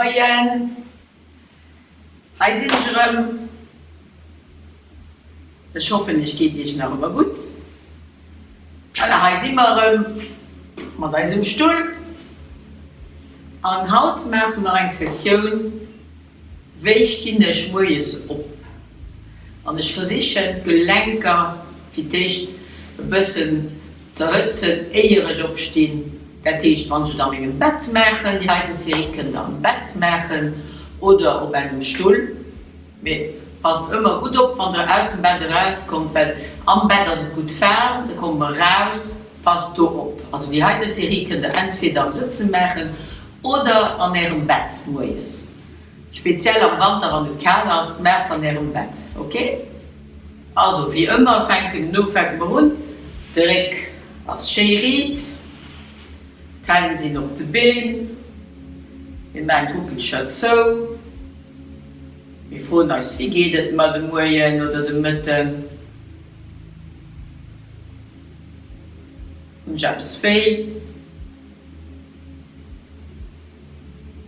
Moien, hei sinn ech erëm. Ech hoffen ech geet iech nach ëmmer gutt. Voilà, hei si mer erëm mat eisem Stull an haut maache mer eng Sessioun Wéi stinn ech moies op? An ech versichen d'Gelenker fir d'éischt e bëssen z'erhëtzen éier ech opstinn. Dat heescht wann ech et a mengem Bett maachen, déi heiten Serie kënnt der am Bett maachen oder op engem Stull, mee passt ëmmer gutt op wann der aus dem Bett eraus kommt, well am Bett ass et gutt waarm, da komme mer eraus, passt do op. Also déi heite Serie kënnt der entweder am Sëtzen maachen Oder an ärem Bett moies. Speziell am Wanter wann et kal ass, maacht se an ärem Bett, ok? Also wéi ëmmer fänken no fänke mer un, de Réck ass schéi riit, d'Hänn sinn op de Been, mir maachen d'Ruckelcher zou, mir froen eis wéi geet et mer de Moien oder de Mëtten, hunn ech eppes wéi?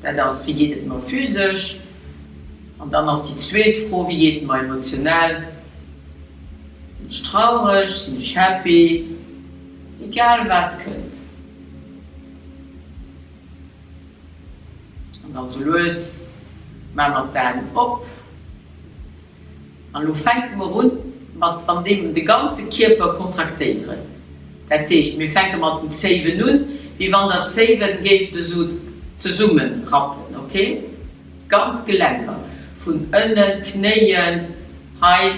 Dat ass, wéi geet et mer physesch? An dann ass déi zweet Fro, wéi geet et mer emotionell? Sinn ech traureg? Sinn ech happy? Egal wat kënnt. An dann sou lues maache mer d'Aen op. An elo fänke mer un mat an deem de ganze Kierper kontraktéieren. Dat heescht, mir fänke mat den Zéiwen un, wéi wann der d'Zéiwen géift esou zesumme rappen, ok? D'ganz Gelenker, vun ënnen, d'Knéien, hei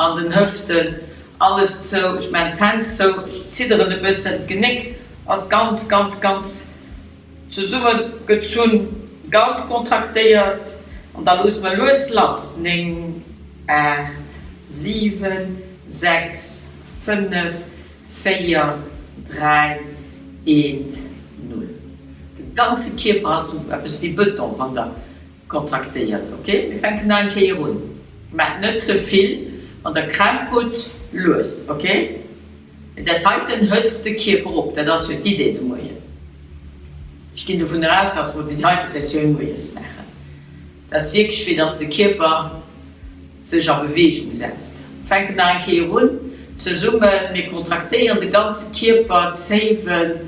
an den Hëften, alles zou. Ech maachen d'Hänn zou, ech zidderen e bëssen, d'Genéck ass ganz, ganz, ganz Zesumme gezunn, ganz kontraktéiert an da loosse mer lues lass, 9, 8, 7, 6, 5, 4, 3, 1, 0. De ganze Kierper ass esou eppes wéi Bëton, wann der kontraktéiert. Ok, mir fänken nach eng Kéier un. Maacht net ze vill, wann der Krämp hutt, lues, ok? Mee dat heiten hëtzt de Kierper op, dat ass jo d'Idee de Moien. Ech ginn dovunner aus, dass mer déi heite Sessioun moies maachen. Dat ass wierklech fir dass de Kierper sech a Beweegung setzt. Fänken nach eng Kéier un, zesummen, mir kontraktéieren de ganze Kierper, d'Zéiwen,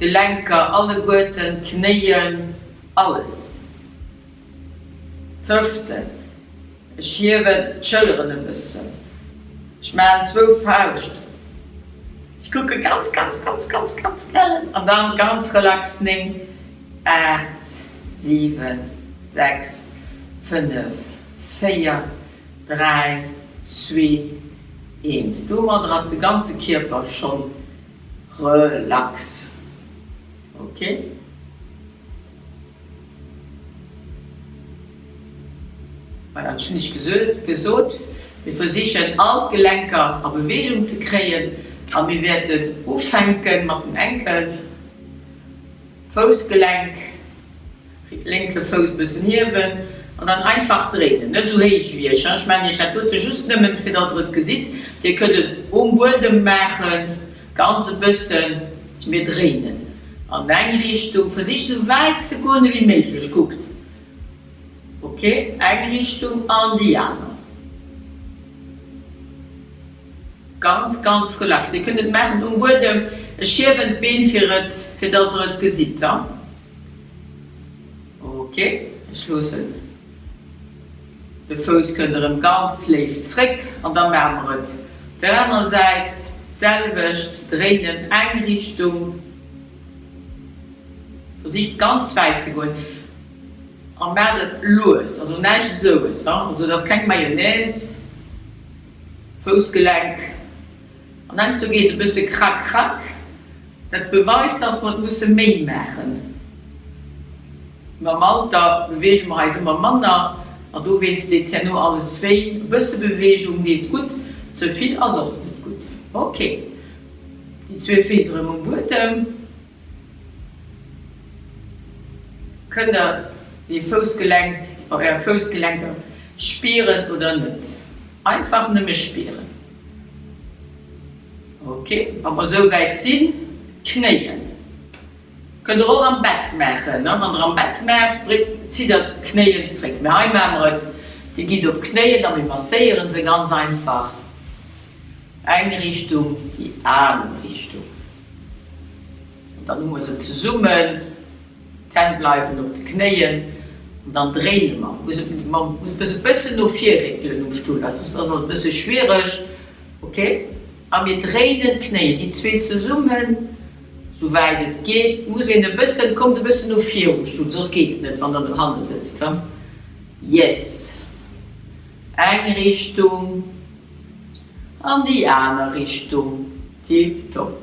d'Gelenker alleguerten, d'Knéien, alles, d'Hëften. Ech hiewen d'Schëlleren e bëssen. Ech maachen zwou Fauschten. Ech kucke ganz, ganz, ganz, ganz, ganz ellen an dann ganz relax 9, 8, 7, 6, 5, 4, 3, 2, 1. Domadder ass de ganze Kierper schonn relax. Ok. Voilà, ech hunn iech gesot, mir versichen all d'Gelenker a Beweegung ze kréien a mir wäerten ufänke mat dem Enkel, Foussgelenk, lénke Fouss bëssen hiewen an dann einfach dréinen, net esou héich wéi ech, ech maachen iech dat dote just nëmmen fir dass der et gesitt, dir kënnt et um Buedem maachen, ganz e bëssen, mir dréinen an eng Richtung, versicht esou wäit ze goen ewéi méiglech, kuckt, ok, eng Richtung an déi aner, ganz ganz relax, dir kënnt et maachen um Buedem, ech hiewen d'Been fir et, fir dass der et gesitt, ok, ech loossen. De Fouss kënnt erëm ganz léif zréck an da maache mer et op der anerer Säit d'selwecht, dréinen eng Richtung, versicht ganz wäit ze goen a maacht et lues, also näischt esoues, also et ass keng Mayonnaise, Foussgelenk. An heiansdo geet et e bësse krack krack. Dat beweist, dass mer et musse méi maachen. Mam Alter beweege mer eis ëmmer manner an dowéinst deet herno alles wéi. E bësse Beweegung deet gutt, ze vill ass och net gutt. Ok, déi zwee Féiss erëm um Buedem. Kënnt der déi Foussgelenk, är Foussgelenker spieren oder net? Einfach nëmme spieren. Ok, wa mer esou wäit sinn, d'Knéien. Kënnt der och am Bett maachen. Wann der am Bett maacht, zitt der d'Knéien zréck. Mee hei maache mer et, dir gitt op d'Knéien a mir masséieren se ganz einfach, eng Richtung, déi aner Richtung. An dann hu mer se zesummen, d'Hänn bleiwen op de Knéien an dann dréine mer. Muss e bëssen no vir réckelen um Stull, well soss ass et e bësse schwiereg. Ok, a mir dréinen d'Knéien, déi zwee zesummen, sou wäit et geet. Muss een e bëssen, kommt e bëssen no vir um Stull, soss geet et net, wann der do hanne sëtzt. Yes, eng Richtung an déi aner Richtung, tiptop.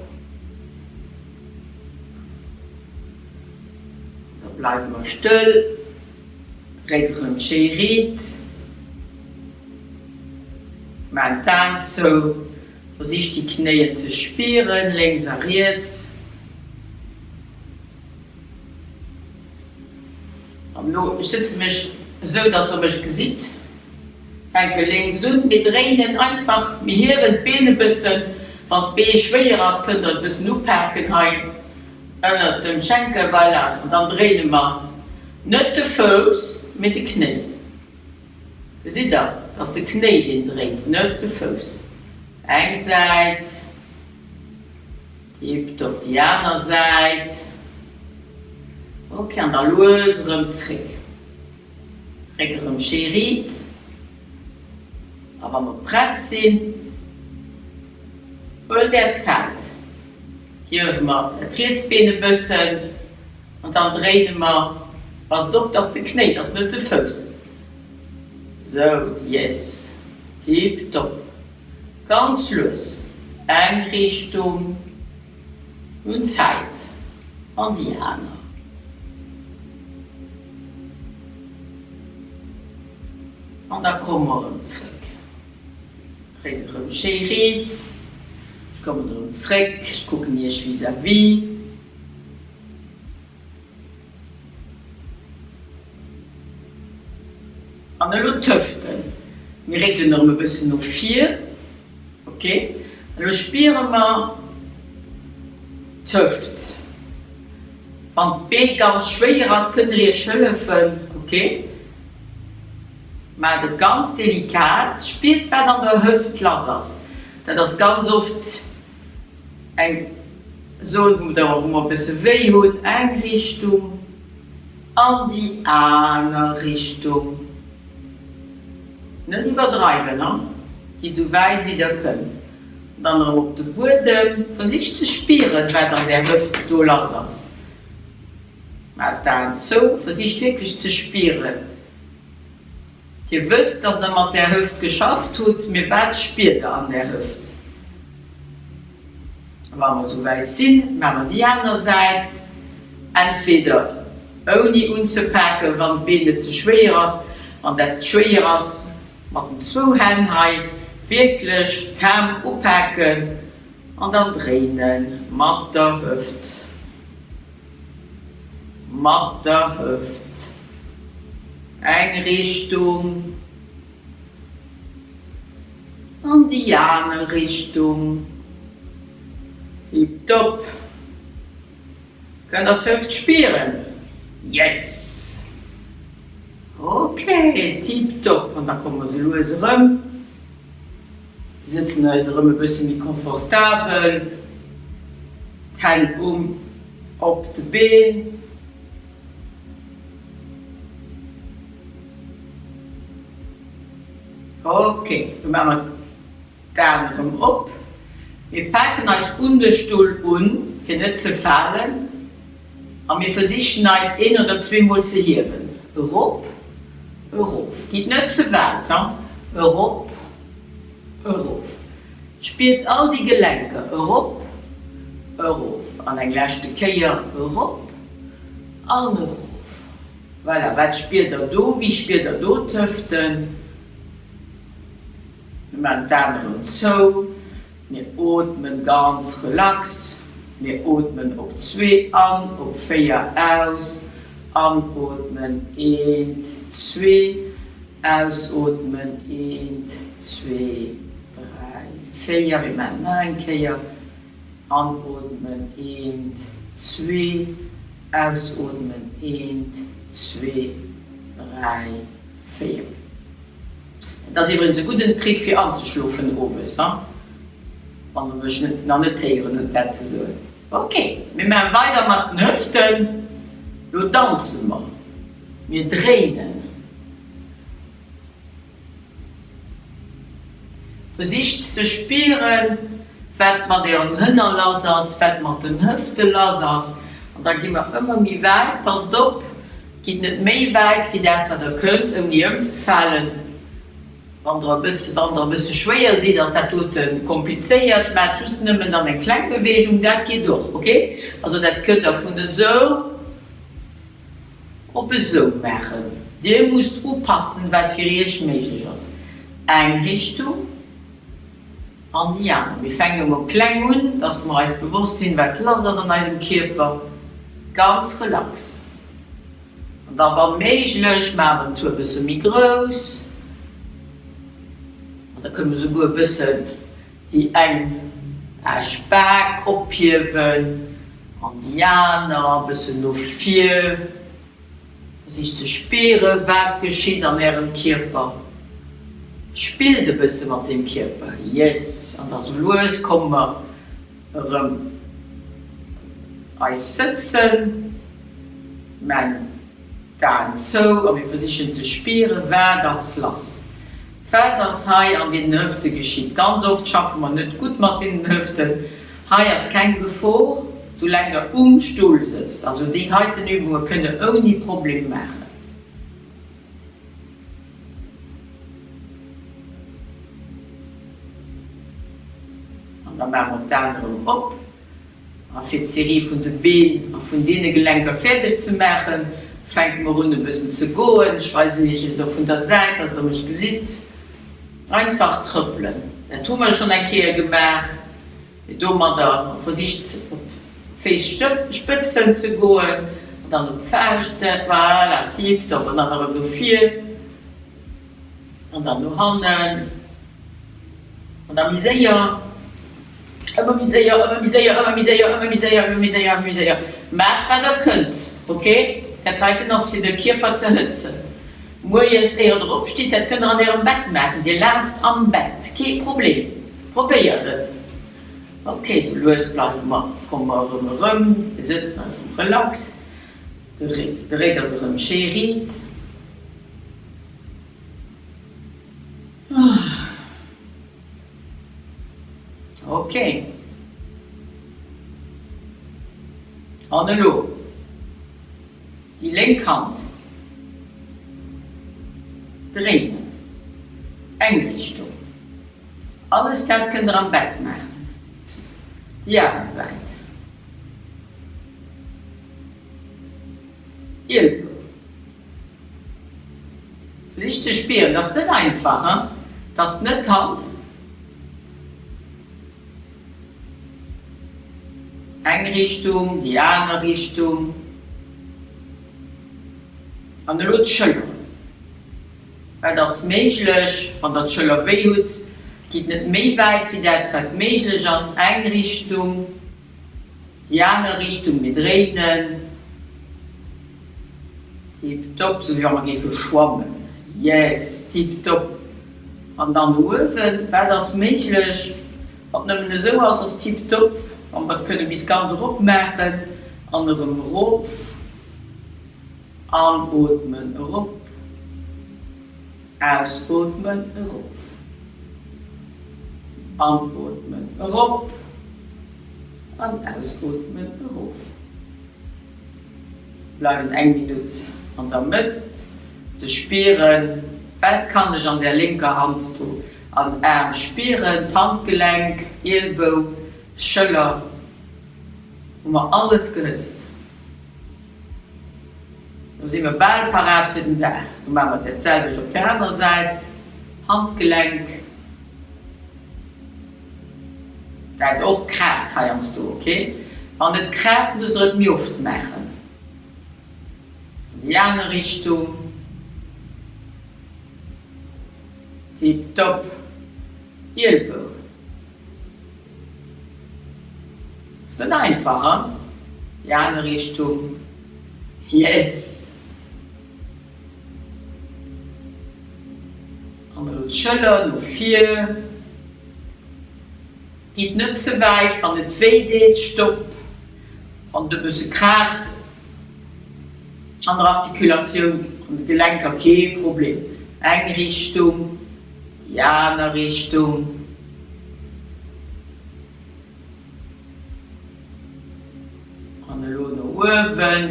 Da bleiwe mer stëll, Réck erëm schéi riit. Maan d'Aan zou, versich déi Knéien ze spieren, lénks a riets. An elo, ech sëtze mech esou, dass der mech gesitt, fänke lénks un, mir dréinen einfach, mir hiewen d'Been e bëssen, wann d'Bee schwéier ass, kënnt der et e bëssen upaken hei ënnert dem Schenkel, voilà, an dann dréine mer net de Fouss, mee de Knéi. Gesitt der, et ass de Knéi deen dréint, net de Fouss. Eng Säit, tiptop, déi aner Säit, ok, an da lues erëm zréck. Réck erëm schéi riit. A wa mer prett sinn, huelt är Zäit, hiewe mer dat riets Been e bëssen. An dann dréine mer, passt op, dass de Knéi, dass net de Fouss, sou, yes, tiptop, ganz lues, eng Richtung, nun Zäit an déi aner. An da komme mer erëm zréck, dréin erëm schéi riit, ech kommen erëm zréck, ech kucken iech vis-à-vis. An elo d'Hëften. Mir réckelen erëm e bëssen no vir. Ok. Elo spiere mer d'Hëft. Wann d'Bee ganz schwéier ass, kënnt der iech hëllefen. Ok. Maacht et ganz delikat. Spiert, wat an der Hëft lass ass. Dat ass ganz oft. Eng Zon wou der wou mer e bësse wéi hunn, eng Richtung an déi aner Richtung. Net iwwerdreiwen, ha, gitt esou wäit wéi der kënnt. An dann erëm op de Buedem. Versicht ze spieren, wat an där Hëft do lass ass. Maacht d'Aen zou, versicht wierklech ze spieren. Dir wësst, dass der mat där Hëft geschafft hutt, mee wat spiert der an där Hëft? Wa mer esou wäit sinn, maache mer déi aner Säit, entweder ouni unzepaken, wann d'Been net ze schwéier ass, wann dat schwéier ass, mat den zwou Hänn hei wierklech d'Ham upaken an dann dréine mat der Hëft. Mat der Hëft eng Richtung an déi aner Richtung. Tiptop! Kënnt der d'Hëft spieren? Yes! Ok, tiptop! An da komme mer sou lues erëm. Mir sëtzen eis erëm e bësse méi komfortabel, d'Hänn um op de Been. Ok, lo maache mer d'Aen erëm op. Mir paken eis un de Stull un, fir net ze falen, a mir versichen eis een oder zweemol ze hiewen. Erop, erof. Gitt net ze wäit, ha. Erop, erof. Spiert all déi Gelenker. Erop, erof. An eng leschte Kéier erop an erof. Voilà, wat spiert der do? Wéi spiert der do d'Hëften? Mir maachen d'Aen erëm zou. Mir ootmen ganz relax. Mir ootmen op zwee an, op véier aus. Anootmen, eent, zwee. Ausootmen, eent, zwee, dräi, véier. Mir maachen nach eng Kéier. Anootmen, eent, zwee. Ausootmen, eent, zwee, dräi, 4. Et ass iwwregens e gudden Trick fir anzeschlofen owes, ha? Wann der mech net nach net héieren hutt dat ze soen. Ok, mir maache weider mat den Hëften. Lo danze mer, mir dréinen. Versicht ze spieren, wat mat Ärem Hënner lass ass, wat mat den Hëfte lass ass. An da gi mer ëmmer méi wäit. Passt op, gitt net méi wäit wéi dat, wat Der kënnt, ouni ëmzefalen. Wann Der e bësse, wann Der e bësse schwéier sidd, ass dat dote komplizéiert. Maacht just nëmmen dann eng kleng Beweegung, dat geet och, ok? Also dat kënnt Der vun esou. Op esou maachen. Dir musst upassen, wat fir Iech méiglech ass. Eng Richtung an déi aner. Mir fänke mol kleng un, dass mer eis bewosst sinn, wat lass ass an eisem Kierper. Ganz relax. An da wa méiglech maache mer den Tour e bësse méi grouss. An da kënne mer souguer e bëssen déi eng Esch Bak ophiewen an déi aner e bëssen no vir. Versicht ze spieren, wat geschitt an ärem Kierper. Spillt e bësse mat deem Kierper. Yes! An da sou lues komme mer erëm eis sëtzen. Maan d'Aen zou a mir versichen ze spieren, wat ass lass. Wat ass hei an deenen Hëfte geschitt? Ganz oft schaffe mer net gutt mat deenen Hëften. Hei ass keng Gefor, soulaang der um Stull sëtzt. Also déi heiten Übunge kënnt der ouni Problem maachen. An da maache mer d'Aen erëm op. A fir d'Serie vun de Been a vun deene Gelenker fäerdeg ze maachen, fänke mer un e bëssen ze goen. Ech weisen iech et och vun der Säit, dass der mech gesitt. Einfach trëppelen, dat hu mer schonn eng Kéier gemaach. Mee domadder versicht op d'Féisspëtzen ze goen an dann op d'Fauschten. Voilà, tiptop. An dann erëm no vir an dann no hannen. An da méi séier, ëmmer méi séier, ëmmer méi séier, ëmmer méi séier, ëmmer méi séier, ëmmer méi séier, ëmmer méi séier. Maacht wat der kënnt, ok? Dat heiten ass fir de Kierper ze hëtzen. Moies éier der opstitt, dat kënnt der an ärem Bett maachen, dir laaft am Bett, kee Problem, probéiert et. Ok, sou lues bleiwe mer, komme mer erëm erëm, mir sëtzen eis erëm relax, de Réck ass erëm schéi riit. Ok. An elo déi lénk Hand dréinen, eng Richtung. Alles dat kënnt der am Bett maachen. Déi aner Säit. Ielbou. Versicht ze spieren, dat ass net einfach, hein, dat ass net d'Hand. Eng Richtung, déi aner Richtung. An elo d'Schëller. Wat ass méiglech? Wann der d'Schëller wéi hutt, gitt net méi wäit wéi dat, wat méiglech ass. Eng Richtung. Déi aner Richtung, mir dréinen. Tip top, sou wéi wa mer géife schwammen. Yes, tip top. An dann no uewen, wat ass méiglech? Wann et nëmmen esou ass, ass tip top. Wa mer et kënne bis ganz erop maachen an erëm erof. Anootmen, erop. Ausootmen, erof. Anootmen, erop. An ausootmen, erof. Bleiwen eng Minutt an der Mëtt, ze spieren, wat kann ech an der lénker Hand do am Aarm spieren, d'Handgelenk, Ielbou, Schëller, hu mer alles gehëtzt. Lo si mer bal parat fir den Dag. Lo maache mer dat selwecht op der aner Säit, Handgelenk. Dat och kraacht heiansdo, ok? Wann et kraacht, musst der et méi oft maachen. An déi aner Richtung. Tiptop. Ielbou. Ass net einfach, hein? Déi aner Richtung. Yes! An elo d'Schëller no vir. Gitt net ze wäit, wann et wéi deet, Stopp. Wann et e bësse kraacht an der Artikulatioun, an de Gelenker, kee Problem. Eng Richtung, déi aner Richtung. An elo no uewen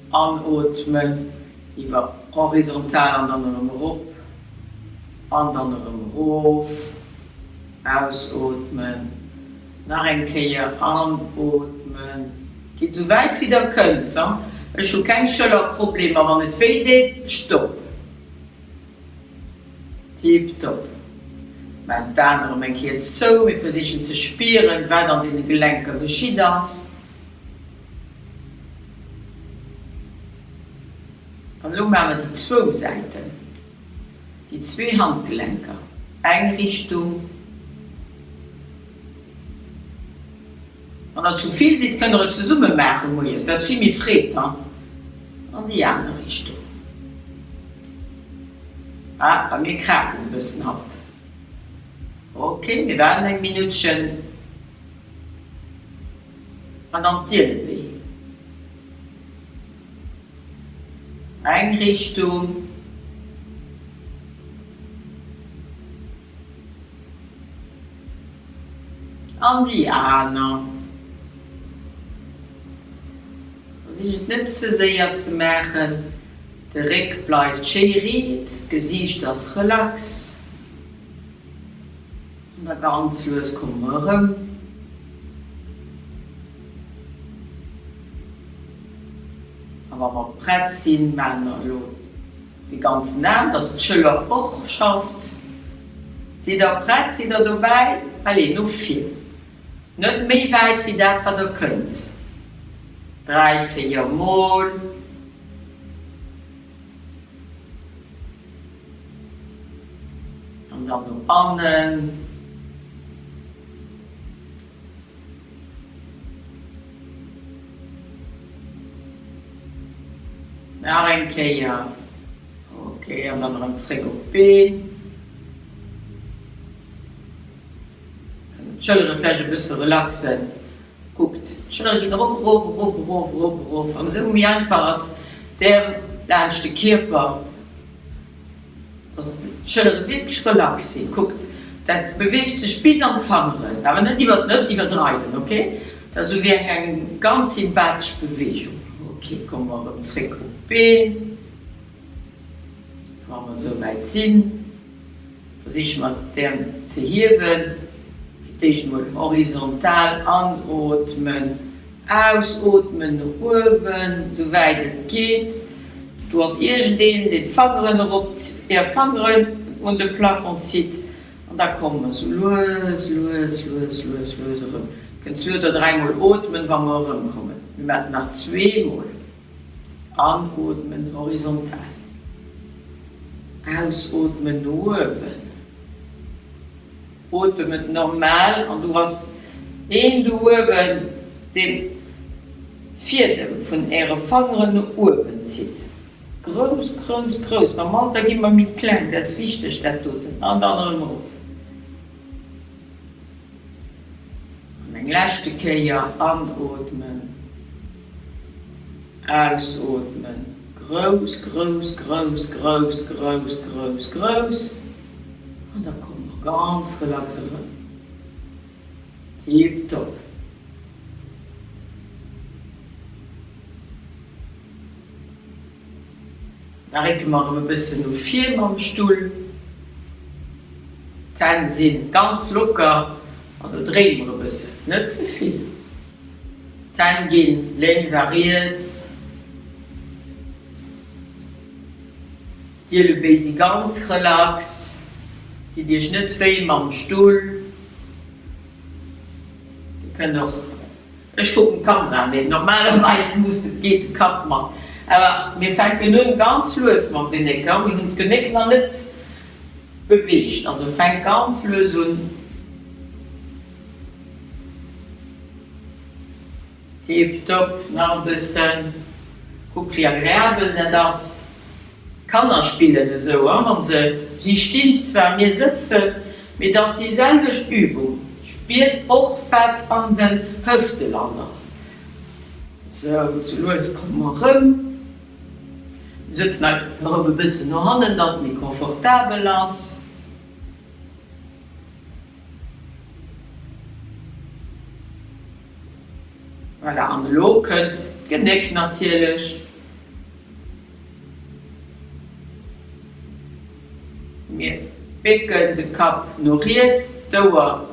anootmen, iwwer horizontal an dann erëm erop an dann erëm erof. Ausootmen, nach eng Kéier anootmen. Gitt esou wäit wéi der kënnt. Ech hu keng Schëllerproblemer, wann et wéi deet, Stopp. Tiptop. Maan d'Aen erëm eng Kéier zou, mir versichen ze spieren, wat an deene Gelenker geschitt ass. An elo maache mer déi zwou Säiten, déi zwee Handgelenker, eng Richtung. Wann der zu vill sidd, kënnt der et zesumme maachen moies, dat ass vill méi Freed dann. An déi aner Richtung. Ah, bei mir kraakt et e bëssen haut. Ok, mir waarden eng Minuttchen. An dann d'Ielebéi. Eng Richtung. An déi aner. Versich et net ze séier ze maachen, de Réck bleift schéi riit, d'Gesiicht ass relax. An da ganz lues komme mer erëm. A wa mer prett sinn, maache mer elo De ganzen Aarm, dass d'Schëller och schafft. Sidd der prett? Sidd der dobäi? Allez, no vir! Net méi wäit wéi dat, wat der kënnt. 3, 4 Mol. An dann no bannen. Nach eng Kéier. Ok, an dann erëm zréck op d'Been. Kënnen d'Schëllere vläicht e bësse relaxen. Kuckt, d'Schëllere ginn erop, erof, erop, erof, erop, erof. An esou méi einfach ass d'Äerm laanscht de Kierper. Dass d'Schëllere wierklech relax sinn. Kuckt, dat beweegt sech bis an d'Fangeren, awer net iwwer, net iwwerdreiwen, ok? Dat ass esou wéi eng eng ganz sympathesch Beweegung. Ok, komme mer erëm zréck op d'Been. Wa mer esou wäit sinn, versiche mer d'Äerm ze hiewen. Fir d'éischt mol horizontal anootmen. Ausootmen no uewen, sou wäit et geet. Do ass iergendeen, deen d'Fangeren erop, är Fangeren un de Plafond zitt. An da komme mer sou lues, lues, lues, lues, lues erëm. Kënnt zwou oder dräimol ootmen, wa mer erëmkommen. Mir maachen nach zweemol. Anootmen horizontal. Ausootmen no uewen. Otemet normal an do ass een do uewen, deen d'Fiedem vun äre Fangeren no uewen zitt. Grouss, grouss, grouss. Mam Alter gi mer méi kleng, dat ass wichteg dat doten. An dann erëm erof. An eng leschte Kéier anootmen, ausootmen. Grouss, grouss, grouss, grouss, grouss, grouss, grouss. An da komme mer ganz relax erëm. Tiptop. Da récke mer erëm e bëssen no vir mam Stull. D'Hänn si ganz locker an do dréine mer e bëssen, net ze vill. D'Hänn ginn lénks a riets. D'Ielebéi si ganz relax, ditt iech net wéi mam Stull. Dir kënnt och, ech kucken d'Kamera, mee normalerweis muss de, geet de Kapp mat. Awer mir fänken un ganz lues mam Genéck, mir hunn d'Genéck nach net beweegt, also fänkt ganz lues un. Tiptop, nach e bëssen. Kuck wéi agreabel dat ass. D'Kanner spillen esou, wann se, si stinn zwar, mir sëtzen, mee et ass déi selwecht Übung. Spiert och wat an den Hëfte lass ass. Sou, sou lues komme mer erëm. Mir sëtzen eis erëm e bëssen no hannen, dass et méi confortabel ass. Voilà, an elo kënnt d'Genéck natierlech. Mir bécken de Kapp no riets, d'Ouer,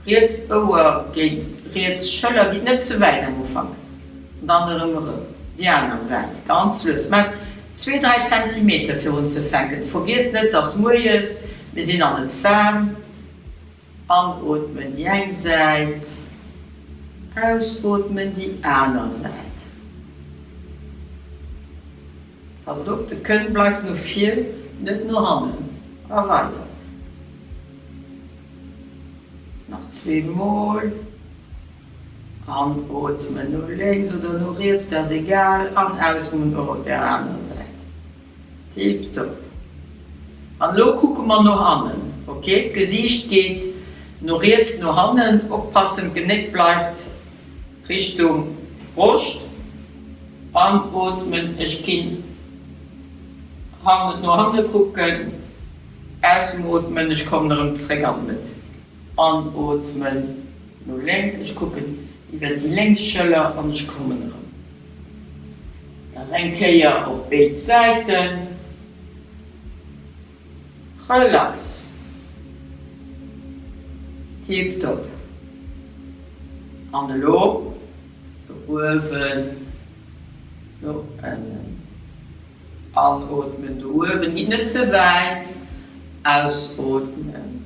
riets Ouer géint riets Schëller, gitt net ze wäit am Ufank, an dann erëm erëm déi aner Säit, ganz lues. Maacht zwee, dräi Zentimeter fir unzefänken. Vergiesst net, dass moies, mir sinn nach net waarm. Anootmen déi eng Säit, ausootmen déi aner Säit. Passt op, de Kënn bleift no vir, net no hannen. A weider. Nach zweemol. Anootmen no lénks oder no riets, dat ass egal. An ausmoen och op der aner Säit. Tiptop. An elo kucke mer no hannen. Ok, d'Gesiicht geet no riets no hannen. Oppassen, d'Genéck bleift Richtung Broscht. Anootmen, ech ginn hannen no hanne kucken. Ausootmen, ech kommen erëm zréck an d'Mëtt. Anootmen no lénk, ech kucken iwwer déi lénk Schëller an ech kommen erëm. Nach eng Kéier op béid Säiten. Relax. Tiptop. An elo no uewen, no ënnen. Anootmen do uewen, gitt net ze wäit. Ausootmen.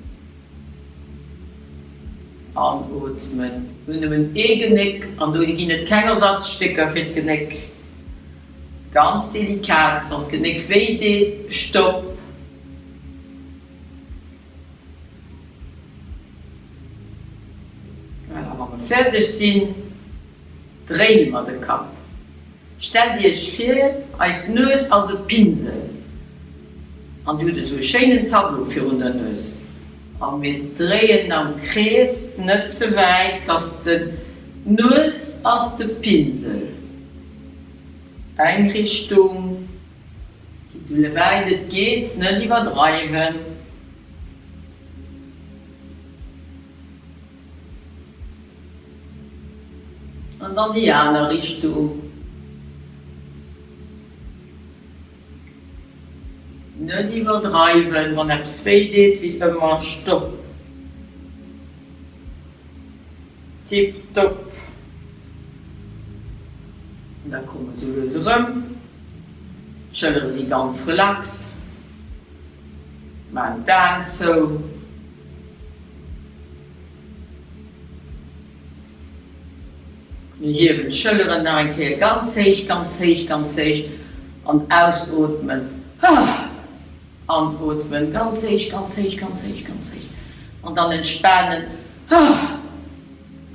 Anootmen. Mir hunn nëmmen ee Genéck an do ginn et keng Ersatzstécker fir d'Genéck. Ganz delikat, wann d'Genéck wéi deet, Stopp! Voilà, wa mer fäerdeg sinn, dréine mer de Kapp. Stellt iech vir, eis Nues ass e Pinsel an dir hutt esou e schéinen Tableau virun der Nues a mir dréien am Krees, net ze wäit, dass de d'Nues ass de Pinsel, eng Richtung, gitt esou wäit et geet, net iwwerdreiwen. An dann déi aner Richtung. Net iwwerdreiwen, wann eppes wéi deet, wéi ëmmer, Stopp. Tiptop. An da komme se lues erëm. D'Schëllere si ganz relax. Maan d'Aen zou. Mir hiewen d'Schëlleren nach eng Kéier ganz héich, ganz héich, ganz héich an ausootmen. Anootmen, ganz héich, ganz héich, ganz héich, ganz héich an dann entspanen.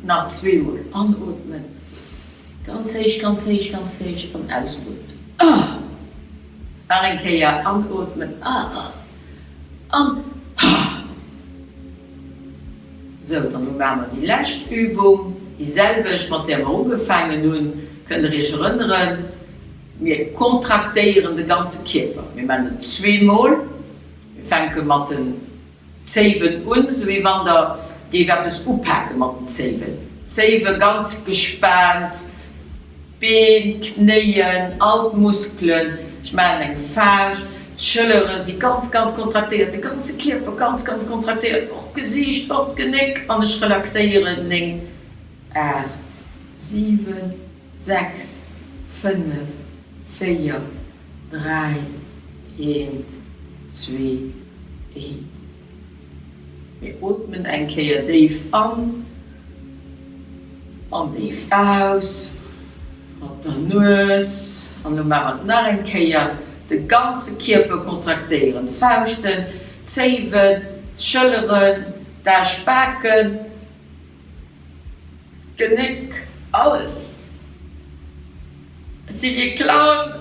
Nach zweemol anootmen, ganz héich, ganz héich, ganz héich an ausootmen. Nach eng Kéier anootmen an. Sou, dann elo maache mer déi lescht Übung, déi selwecht, mat där mer ugefaangen hunn. Kënnt der iech erënneren? Mir kontraktéieren de ganze Kierper. Mir maachen et zweemol. Mir fänke mat den Zéiwen un, sou wéi wann der géif eppes upake mat den Zéiwen. D'Zéiwe ganz gespaant. D'Been, d'Knéien, all d'Muskelen, ech maachen eng Fauscht, d'Schëllere si ganz, ganz kontraktéiert, de ganze Kierper ganz, ganz kontraktéiert, och d'Gesiicht, och d'Genéck an ech relaxéieren, 9, 8, 7, 6, 5, 4, 3, 1, 2, 1. Mir ootmen eng Kéier déif an an déif aus mat der Nues. An elo maache mer et nach eng Kéier, de ganze Kierper kontraktéieren, d'Fauschten, d'Zéiwen, d'Schëlleren, d'Aarschbaken, d'Genéck, alles. Ech si wéi e Clown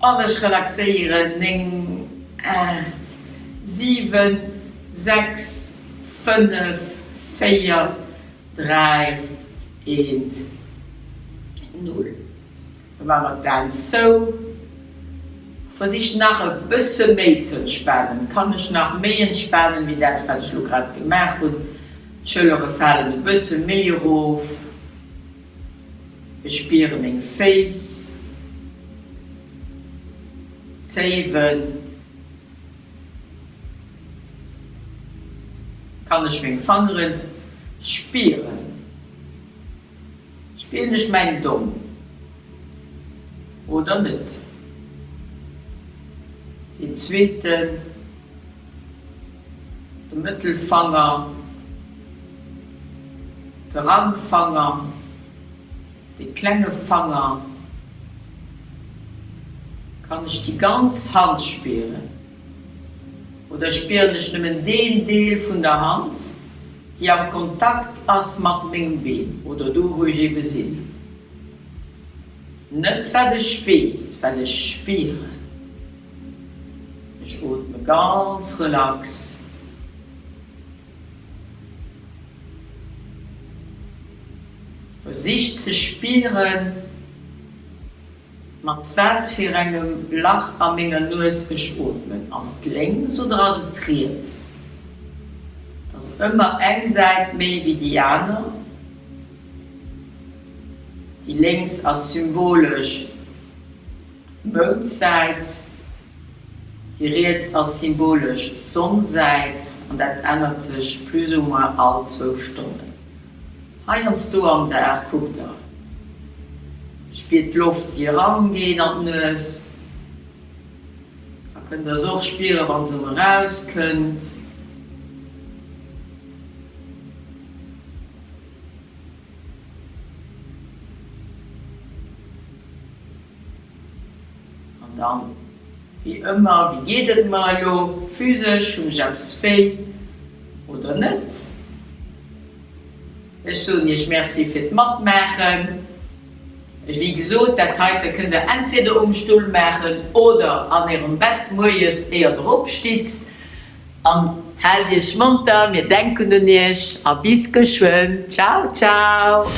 an ech relaxéieren. 9, 8, 7, 6, 5, 4, 3, 1, 0. Da maache mer d'Aen zou. Versich nach e bësse méi ze entspanen. Kann ech nach méi entspanen, wéi dat, wat ech elo grad gemaach hunn? D'Schëllere falen e bësse méi erof. Ech spiere meng Féiss, d'Zéiwen. Kann ech meng Fangere spieren? Spieren ech mäin Domm oder net? Deen zweeten, de Mëttelfanger, de Rangfanger, de klenge Fanger. Kann ech déi ganz Hand spieren oder spieren ech nëmmen deen Deel vun der Hand, déi am Kontakt ass mat mengem Been oder do wou ech ebe sinn. Net wat ech weess, wat ech spieren. Ech ootme ganz relax. Versich ze spieren. Mat wat fir engem Lach a menger Nues ech ootmen, ass et lénks oder ass et riets? Et ass ëmmer eng Säit méi wéi déi aner. Déi lénks ass symbolesch d'Moundsäit, déi riets ass symbolesch d'Sonnsäit an dat ännert sech plus ou moins all zwou Stonnen. Heiansdo am Dag kuckt der, spiert d'Loft déi eran geet an d'Nues, a kënnt der se och spieren wann se erëm eraus kënnt. An dann, wéi ëmmer, wéi geet et mer elo physesch, hunn ech eppes wéi oder net? Ech soen Iech Merci fir d'Matmaachen. Wéi gesot, dat heite kënnt der entweder um Stull maachen oder an Ärem Bett moies éier der opstitt. An haalt Iech monter, mir denken un Iech a bis geschwënn. Ciao ciao!